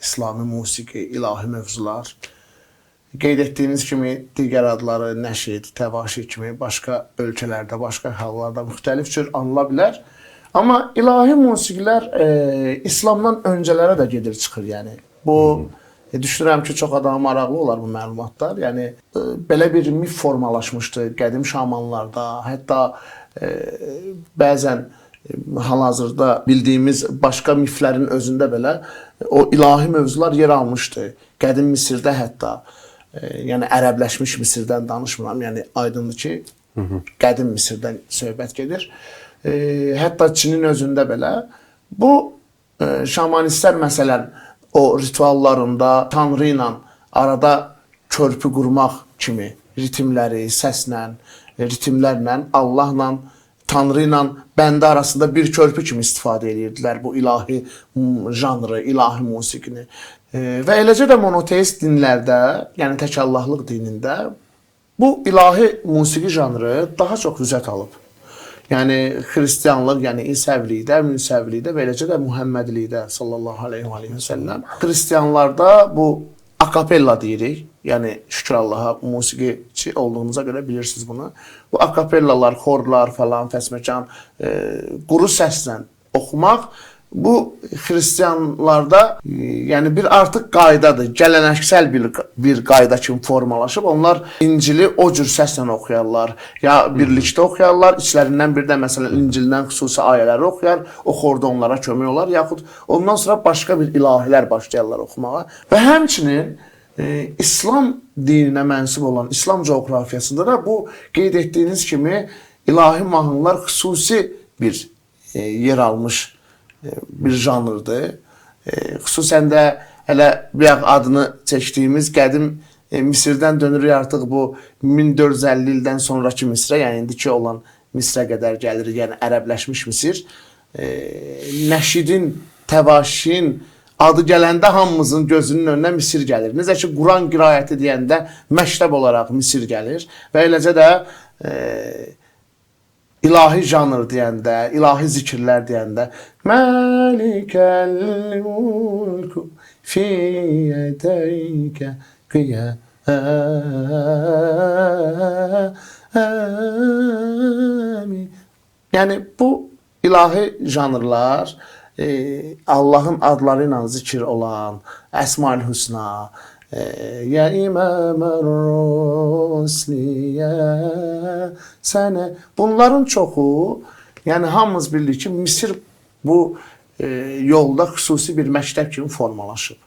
İslami musiqi, ilahi mövzular. Qeyd etdiyiniz kimi digər adları nəşid, təvaşi kimi başqa ölkələrdə, başqa hallarda müxtəlif cür anıla bilər. Amma ilahi musiqilər İslamdan öncələrə də gedir çıxır, yəni. Bu düşünürəm ki, çox adama maraqlı olar bu məlumatlar. Yəni belə bir mif formalaşmışdı qədim şamanlarda, hətta bəzən hal-hazırda bildiyimiz başqa miflərin özündə belə o ilahi mövzular yer almışdı. Qədim Misirdə hətta, yəni ərəbləşmiş Misirdən danışmıram, yəni aydındır ki, qədim Misirdən söhbət gedir. Hətta Çinin özündə belə bu şamanistlər məsələn o rituallarında Tanrı ilə arada körpü qurmaq kimi ritmləri, səslə, ritmlərlə Allahla, Tanrı ilə bəndə arasında bir körpü kimi istifadə edirdilər bu ilahi janrı, ilahi musiqini. Və eləcə də monoteist dinlərdə, yəni tək Allahlıq dinində bu ilahi musiqi janrı daha çox vüsət alıb. Yəni xristianlıq, yəni İsəvilikdə, Münsəvilikdə və eləcə də Muhəmmədlikdə sallallahu əleyhi və əleyhi və səlləm. Xristianlarda bu akapella deyirik. Yəni şükür Allaha musiqiçi olduğunuza görə bilirsiniz bunu. Bu akapellalar, xorlar falan, fəsməkan, quru səslə oxumaq bu xristianlarda yəni bir artıq qaydadır, gələnəksəl bir qayda kimi formalaşıb. Onlar İncili o cür səslə oxuyarlar, ya birlikdə oxuyarlar, içlərindən bir də məsələn İncildən xüsusi ayələri oxuyar, o xorda onlara kömək olar, yaxud ondan sonra başqa bir ilahilər başlayarlar oxumağa. Və həmçinin İslam dininə mənsub olan İslam coğrafiyasında da bu qeyd etdiyiniz kimi ilahi mahnılar xüsusi bir yer almış bir janrdır. Xüsusən də hələ bayaq adını çəkdiyimiz qədim Misirdən dönürük artıq bu 1450 ildən sonrakı Misrə, yəni indiki olan Misrə qədər gəlir, yəni ərəbləşmiş Misir. Nəşidin, təvaşin adı gələndə hamımızın gözünün önünə Misir gəlir. Necə ki Quran qiraəti deyəndə məktəb olaraq Misir gəlir və eləcə də ilahi janr deyəndə, ilahi zikirlər deyəndə Məlikəl mulku fi yədəykə qiyami. Yəni bu ilahi janrlar Allahın adları ilə zikir olan Əsmaül Hüsna, ya İmamər Rusli, ya sənə, bunların çoxu, yəni hamımız bilirik ki, Misir bu yolda xüsusi bir məktəb kimi formalaşıb.